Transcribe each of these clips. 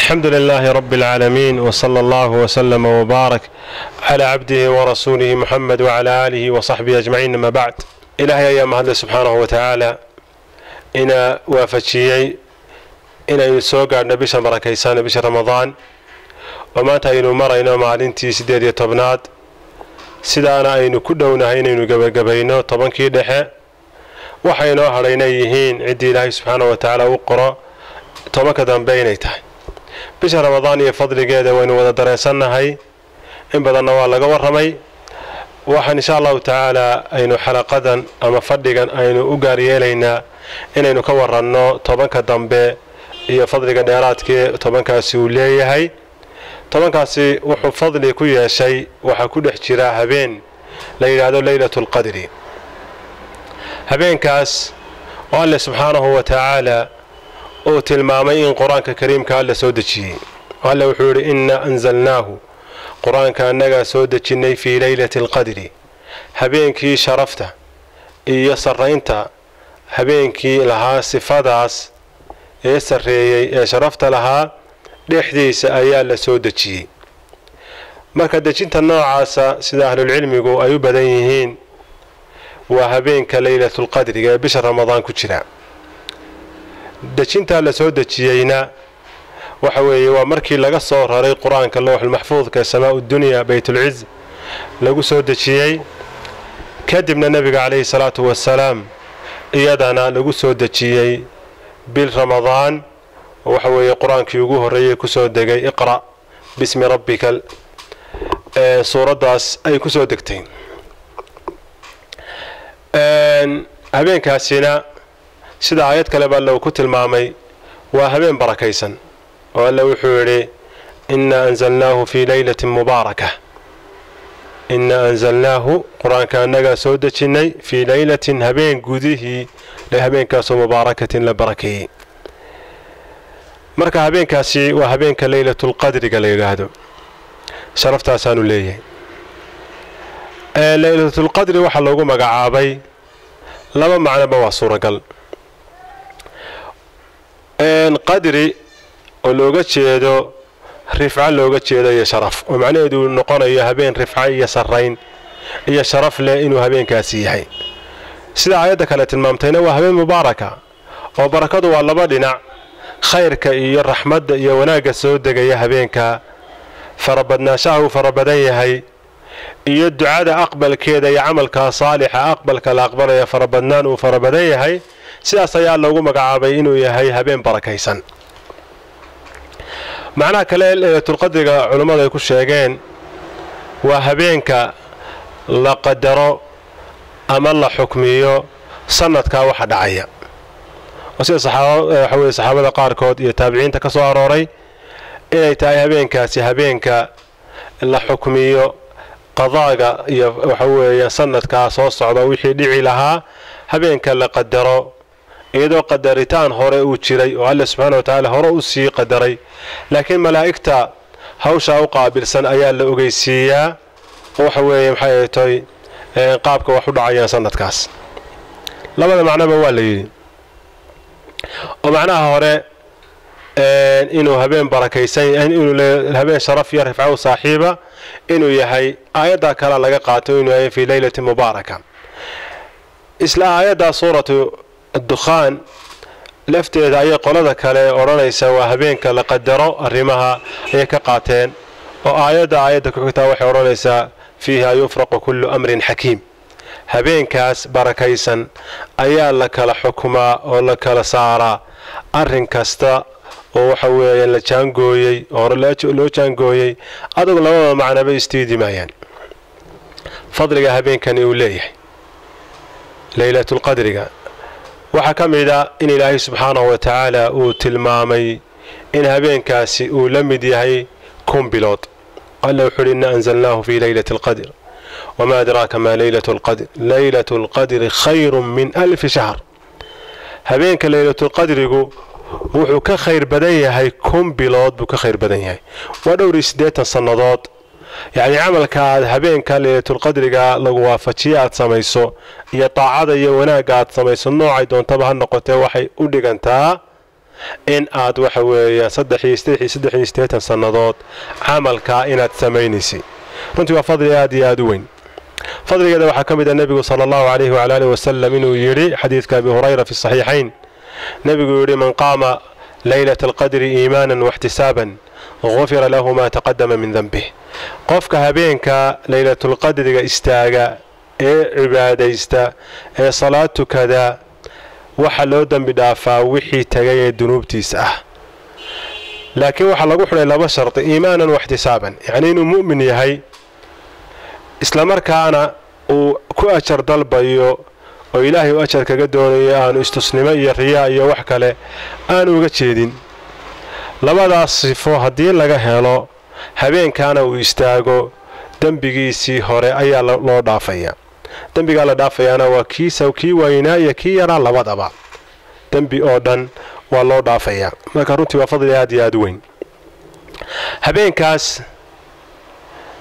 الحمد لله رب العالمين، وصلى الله وسلم وبارك على عبده ورسوله محمد وعلى آله وصحبه أجمعين، ما بعد. Ilaahay ayaa mahadle subxaanahu wa tacaala ina waafajiyey inaynu soo gaadhno bisha barakaysan, bisha Ramadaan, oo maanta aynu marayno maalintii 18aad, sidaana aynu ku dhownahay inaynu gebagabayno 10kii dhexe. Waxaynoo hadhaynay yihiin ciddii Ilaahay subxaanahu wa tacaala u qoro 10ka dambe inay tahay. Bisha Ramadaan iyo fadligeeda waynu wada dareensannahay, in badanna waa laga warramay. Waxaan insha Allahu tacaala aynu xalaqadan ama fadhigan aynu u gaar yeelaynaa inaynu ka waranno 10ka dambe iyo fadliga dheeraadkee 10kaasi uu leeyahay. 10kaasi wuxuu fadli ku yeeshay waxaa ku dhex jira habeen la yidhaahdo Leylatu Lqadri. Habeenkaas oo Alle subxaanahu wa tacaala uu tilmaamay in Qur-aanka Kariimka Alle soo dejiyey. Alle wuxuu yidhi: "Innaa anzalnaahu", Qur-aanka annagaa soo dejinnay, "fii leylati alqadri", habeenkii sharafta iyo sarraynta, habeenkii lahaa sifadaas ee sarreeyey ee sharafta lahaa dhexdiisa ayaa la soo dejiyey. Marka dejinta noocaasa, sida ahlulcilmigu ay u badan yihiin, waa habeenka Leylatulqadriga ee bisha Ramadaan ku jira. Dejintaa la soo dejiyeyna waxa weeye waa markii laga soo raray Qur-aanka lowxulmaxfuudka ee samaa dunya, Baytulciz lagu soo dejiyey, kadibna Nebiga calayhi salaatu wasalaam iyadana lagu soo dejiyey bil Ramadaan. Waxa weeye Qur-aankii ugu horreeyey kusoo degay "Iqra' bismi rabbika", suuraddaas ay kusoo degtay. Habeenkaasina, sida aayad kaleba Alle uu ku tilmaamay, waa habeen barakaysan, oo Alle wuxuu yidhi: "Innaa anzalnaahu fii leylatin mubaaraka". "Innaa anzalnaahu", Qur-aanka annagaa soo dejinnay, "fii leylatin", habeen gudihii, habeenkaasoo "mubaarakatin", la barakeeyey. Marka habeenkaasi waa habeenka Leylatulqadriga la yidhaahdo, sharaftaasaanu leeyahay. Leylatulqadri waxaa loogu magacaabay laba macnoba waa suuragal: qadri oo looga jeedo rifco, looga jeedo iyo sharaf, oo macnaheedu noqonayo habeen rifco iyo sarrayn iyo sharaf leh inuu habeenkaasi yahay. Sida aayadda kale tilmaamtayna, waa habeen mubaaraka, oo barakadu waa laba dhinac: khayrka iyo raxmadda iyo wanaagga soo degaya habeenka, farabadnaanshaha uu fara badan yahay, iyo ducada aqbalkeeda iyo camalka saalixa aqbalka la aqbalaya farabadnaan uu fara badan yahay. Sidaas ayaa loogu magacaabay inuu yahay habeen barakaysan. Macnaha kale Leylatulqadriga culummadu ay ku sheegeen waa habeenka la qadaro ama la xukmiyo sanadkaa waxa dhacaya, oo sida waxa weye saxaabada qaarkood iyo taabiciinta ka soo arooray inay tahay habeenkaasi habeenka la xukmiyo qadaaga iyo waxa weeye sanadkaa soo socda wixii dhici lahaa, habeenka la qadaro, iyadoo qadaritaan hore uu jiray oo Alle subxaana wa tacaala hore u sii qadaray, laakiin malaa'igta hawshaa u qaabilsan ayaa la ogeysiiyaa waxa weeye maxay toy qaabka wax u dhacayaan sanadkaas. Labada macnoba waa la yidhi, oo macnaha hore inuu habeen barakaysan, inuu habeen sharaf iyo rifco u saaxiiba inuu yahay, aayaddaa kale laga qaato inuu yahay "fii leylati mubaaraka". Isla aayaddaa suuratu Dukhaan lafteeda ayay qolada kale odhanaysa waa habeenka la qadaro arrimaha ayay ka qaateen, oo aayadda ku xigtaa waxay odhanaysaa "fiiha yufraqu kullu amrin xakiim". Habeenkaas barakaysan ayaa la kala xukumaa oo la kala saaraa arrin kasta oo waxa weeye la jaangooyey, hore loo jaangooyey. Adugu labada macnaba istiidi maayaan fadliga habeenkani uu leeyahay Leylatulqadriga. Waxaa ka mid a in Ilaahay subxaanahu wa tacaala uu tilmaamay in habeenkaasi uu la mid yahay 1000 bilood. Alla wuxuu uhi: "Inna anzalnaahu fii leylati alqadr, wamaa adraaka maa leylatu lqadr, leylatu lqadri khayrun min 1000 shahr." Habeenka Leylatulqadrigu wuxuu ka khayr badan yahay 1000 bilood buu ka khayr badan yahay, waa dhowr iyo 80 sannadood. Yacni camalka aad habeenka Leylatulqadriga lagu waafajiye aad samayso iyo taacada iyo wanaagga aad samayso, noocay doontaba ha noqotee, waxay u dhigantaa In aad waxa weeyaan 83 sannadood camalkaa inaad samaynaysay. Runtii waa fadli aad iyo aad u weyn. Fadligeeda waxaa ka mid ah nebigu sala allahu calayhi wacala alihi wasalam inuu yidhi xadiidka Abi Hurayra fi saxiixayn, nebigu yidhi: "Man qaama leylata alqadri iimaanan waxtisaaban gufira lahu maa taqadama min denbih." Qofka habeenka leylatulqadriga istaaga ee cibaadaysta ee salaad tukada, waxa loo dembi dhaafaa wixii tagay ee dunuubtiisa ah. Laakiin waxaa lagu xidhay laba shardi: iimaanan waxtisaaban, yacnii inuu mu'min yahay, islamarkaana uu ku ajar dalbayo oo Ilaahay u ajar kaga doonayo, aanu istusnimo iyo riyaa iyo wax kale aanu uga jeedin. Labadaas sifo haddii laga helo, habeenkaana uu istaago, dembigiisii hore ayaa loo dhaafaya. Dembigaa la dhaafayaana waa kiisa kii weynaa iyo kii yaraa, labadaba dembi oo dhan waa loo dhaafayaa. Marka runtii waa fadli aad iyo aad u weyn habeenkaas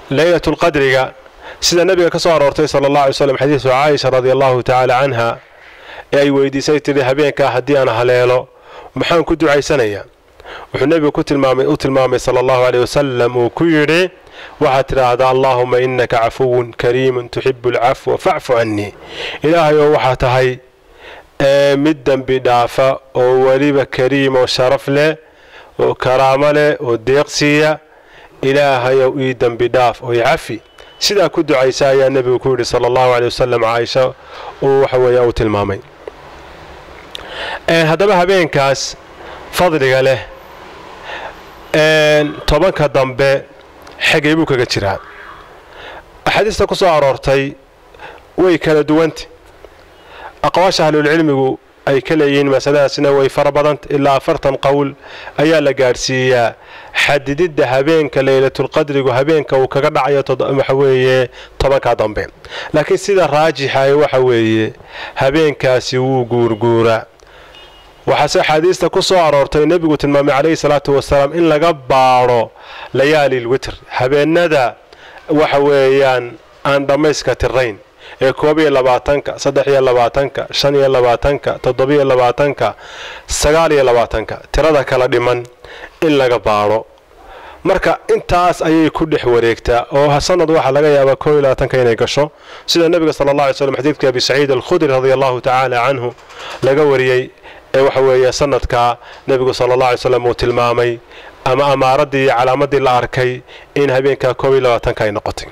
leylatulqadriga. Sida nabiga ka soo aroortay sala allah alay slam xadiisu Caaisha radia allahu tacaala canha ee ay weydiisay, tidhi: "Habeenkaa haddii aan haleelo, maxaan ku ducaysanayaa?" Wuxuu nebigu ku tilmaamay u tilmaamay sala allahu aleyh wasalam, uu ku yidhi: "Waxaad tidhaahdaa: Allaahuma innaka cafuwun kariimun tuxibu alcafwa facfu cannii." Ilaahay oo waxaa tahay mid dembi dhaafa oo weliba kariim oo sharaf leh oo karaamo leh oo deeqsiiya, Ilaahayow ii dembi dhaaf oo i cafi. Sidaa ku ducaysa, ayaa nebigu ku yidhi sala allahu aleyh wasalam Caaisha uu waxa weeya uu tilmaamay. Haddaba habeenkaas fadliga leh 10-ka dambe xagee buu kaga jiraa? Axaadiista ku soo aroortay way kala duwanta. Aqwaasha ahlulcilmigu ay ka leeyihiin masaladaasina way fara badanta, ilaa 40 qowl ayaa la gaadhsiiyaa xadididda habeenka leylatulqadrigu habeenka uu kaga dhacayo, waxa weeye 10-ka dambe. Laakiin sida raajixa waxa weeye habeenkaasi wuu guurguuraa. Waxaase axaadiista ku soo aroortay nebigu tilmaamay calayhi salaatu wasalaam in laga baadho layaali lwitr, habeenada waxa weeyaan aan dhammayska tirayn ee 21-ka, 23-ka, 25-ka, 27-ka, 29-ka, tirada kala dhiman in laga baadho. Marka intaas ayay ku dhex wareegtaa oo sanad waxaa laga yaabaa 21-ka inay gasho, sida nebiga sala allah alay slam xadiidka Abi Saciid Alkhudri radia allahu tacaala canhu laga wariyey ee waxa weeye sanadkaa nebigu sala allah alay slam uu tilmaamay ama amaaradii iyo calaamadii la arkay in habeenkaa 21-ka ay noqotay.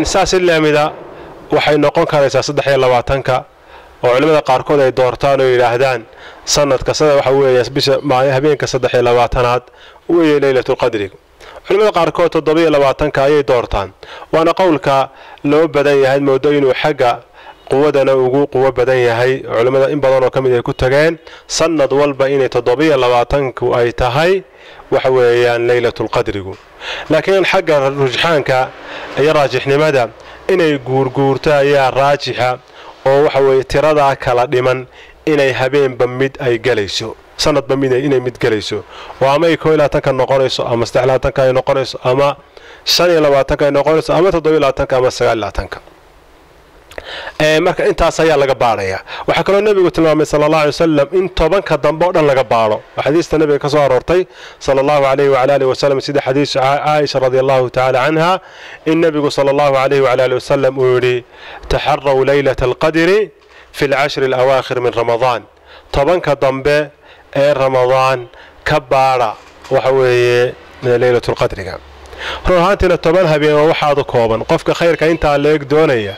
Saas lamida waxay noqon karaysaa 23-ka, oo culimmada qaarkood ay doortaan oo yidhaahdaan sanadka sada waxa weeye bisha habeenka 23-aad weeye leylatulqadriga. Culimmada qaarkood 27-ka ayay doortaan, waana qowlka loo badan yahay, moodo inuu xagga quwadana ugu quwo badan yahay. Culimmada in badan oo ka mid ay ku tageen sanad walba inay 27-ku ay tahay waxa weeyaan leylatulqadrigu. Laakiin xagga rujxaanka iyo raajixnimada inay guurguurto ayaa raajixa, oo waxa weeye tiradaa kala dhiman inay habeenba mid ay galayso, sanadba mid inay mid galayso, oo ama ay 21-ka noqonayso, ama 23-ka ay noqonayso, ama 25-ka ay noqonayso, ama 27-ka, ama 29-ka. Marka intaas ayaa laga baadhayaa. Waxaa kaloo nebigu tilmaamay sala allah alay wasalam in 10-ka dambe oo dhan laga baadho. Xadiista nebiga ka soo aroortay sala allahu calayhi wacala alihi wasalam, sida xadiis Caaisha radia allahu tacaala canha, in nebigu sala allahu calayhi wacala alihi wasalam uu yidhi: "Taxaraw leylata alqadri fi alcashri alawaakhir min Ramadaan." 10-ka dambe ee Ramadaan ka baadha waxa weeye leylatulqadriga. Run ahaantiina 10 habeen oo waxaadu kooban qofka khayrka intaa leeg doonaya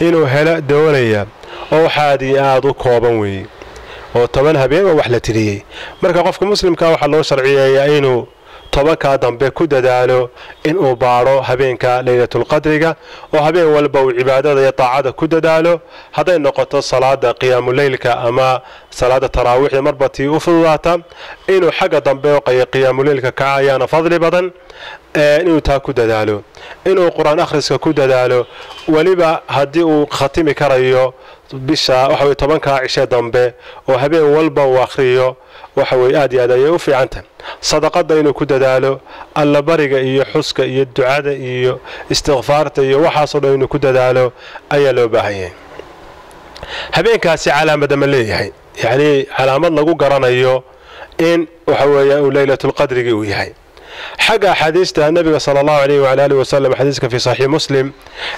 inuu helo doonaya, oo waxaad iyo aada u kooban weeye, oo 10 habeen waa wax la tiriyey. Marka qofka muslimka waxaa loo sharciyeeyaa inuu 10-kaa dambe ku dadaalo inuu baadho habeenka leylatulqadriga, oo habeen walba uu cibaadada iyo taacada ku dadaalo, hadday noqoto salaada qiyaamuleylka ama salaada taraawiixda, marba tii u fududaata. Inuu xagga dambe qiyaamuleylka kaca ayaana fadli badan, inuu taa ku dadaalo, inuu Qur-aan akhriska ku dadaalo, weliba haddii uu khatimi karayo bisha waxa weye 10-kaa cishe dambe oo habeen walba uu akhriyo, waxa weye aad iyo aad ayay u fiicantahay. Sadaqada inuu ku dadaalo, allabariga iyo xuska iyo ducada iyo istikfaarta iyo waxaasoo dhan inuu ku dadaalo ayaa loo baahan yahay. Habeenkaasi calaamada ma leeyahay? Yacnii calaamad lagu garanayo in waxa weeya uu leylatulqadrigii uu yahay. Xagga axaadiista nabiga sala allahu alayh wala alihi wasalam, xadiiska fi saxiix Muslim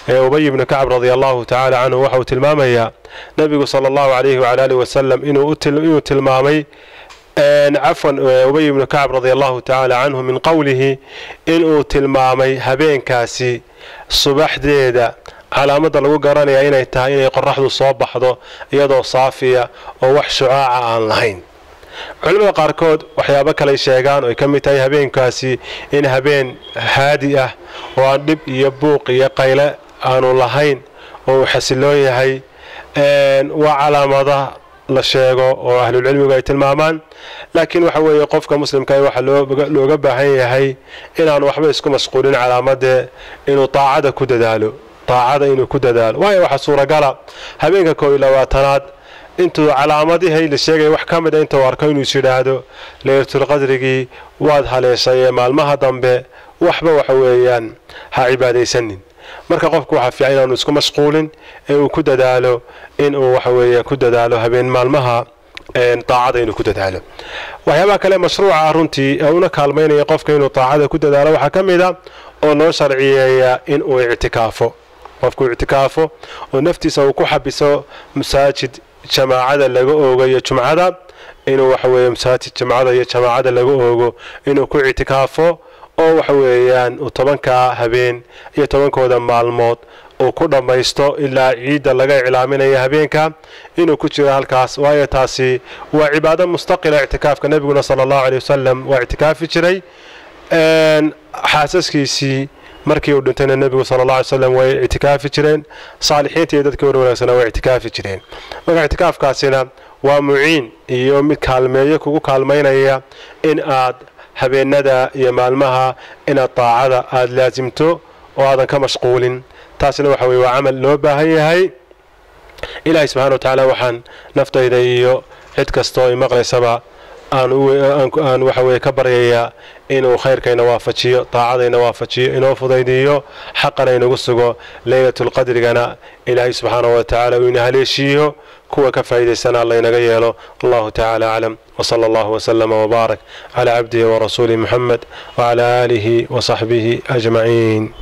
ee Ubay ibnu Kacb radia allahu tacala canhu, waxa uu tilmaamayaa nabigu sala allahu alayhi wala alihi wasalam inuu tilmaamay, cafwan, Ubay ibnu Kacb radia allahu tacaala canhu min qowlihi inuu tilmaamay habeenkaasi subaxdeeda calaamadda lagu garanaya inay tahay inay qoraxdu soo baxdo iyadoo saafiya oo wax shucaaca aan lahayn. Culimmada qaarkood waxyaabo kaley sheegaan oo ay ka mid tahay habeenkaasi in habeen haadi ah oo aan dhib iyo buuq iyo qayle aanu lahayn oo uu xasiloon yahay. Waa calaamadaha la sheego oo ahlulcilmigu ay tilmaamaan, laakiin waxa weeye qofka muslimka waxaa looga baahan yahay inaanu waxba isku mashquulin calaamadee, inuu taacada ku dadaalo, taacada inuu ku dadaalo. Waayo, waxaa suuragala habeenka 21aad intuu calaamadihii la sheegaya wax ka mid a intuu arko inuu is yidhaahdo leylatulqadrigii waad haleeshay ee maalmaha dambe waxba waxa weeyaan ha cibaadaysanin. Marka qofku waxaa fiican inaanu isku mashquulin ee uu ku dadaalo inuu waxa weeye ku dadaalo habeen maalmaha taacada inuu ku dadaalo. Waxyaabaha kale mashruuca ah runtii ee una kaalmaynaya qofka inuu taacada ku dadaalo waxaa ka mid a oo loo sharciyeeyaa inuu ictikaafo, qofku ictikaafo oo naftiisa uu ku xabiso masaajid jamaacada laga oogayo jumcada, inuu waxa weeye masaajid jumcada iyo jamaacada laga oogo inuu ku ictikaafo oo waxa weeyaan uu 10ka habeen iyo 10kooda maalmood uu ku dhammaysto ilaa ciidda laga iclaaminayo habeenka inuu ku jiro halkaas. Waayo, taasi waa cibaado mustaqila ictikaafka. Nebiguna sala allahu aleyh wasalam waa ictikaafi jiray. Xaasaskiisii markii uu dhintayna nebigu sala allah alay slam way ictikaafi jireen, saalixiinta iyo dadkii war wanaagsanaa way ictikaafi jireen. Marka ictikaafkaasina waa muciin iyo mid kaalmeeyo kugu kaalmaynaya in aad habeenada iyo maalmaha inaad taacada aada laasimto oo aadan ka mashquulin. Taasina waxa weye waa camal loo baahan yahay. Ilaahay subxana wa tacaala waxaan naftayda iyo cid kastoo i maqlaysaba aan waxa weye ka baryayaa inuu khayrkayna waafajiyo, taacadayna waafajiyo, inoo fudaydiyo, xaqana inagu sugo, leylatulqadrigana ilaahay subxaanahu wa tacaala uu ina haleeshiiyo, kuwa ka faa'iidaysana alla inaga yeelo. Allahu tacaala aclam, wsala allahu wslama wbaarak calaa cabdihi warasuulihi Muxamed wcala aalihi wasaxbihi ajmaciin.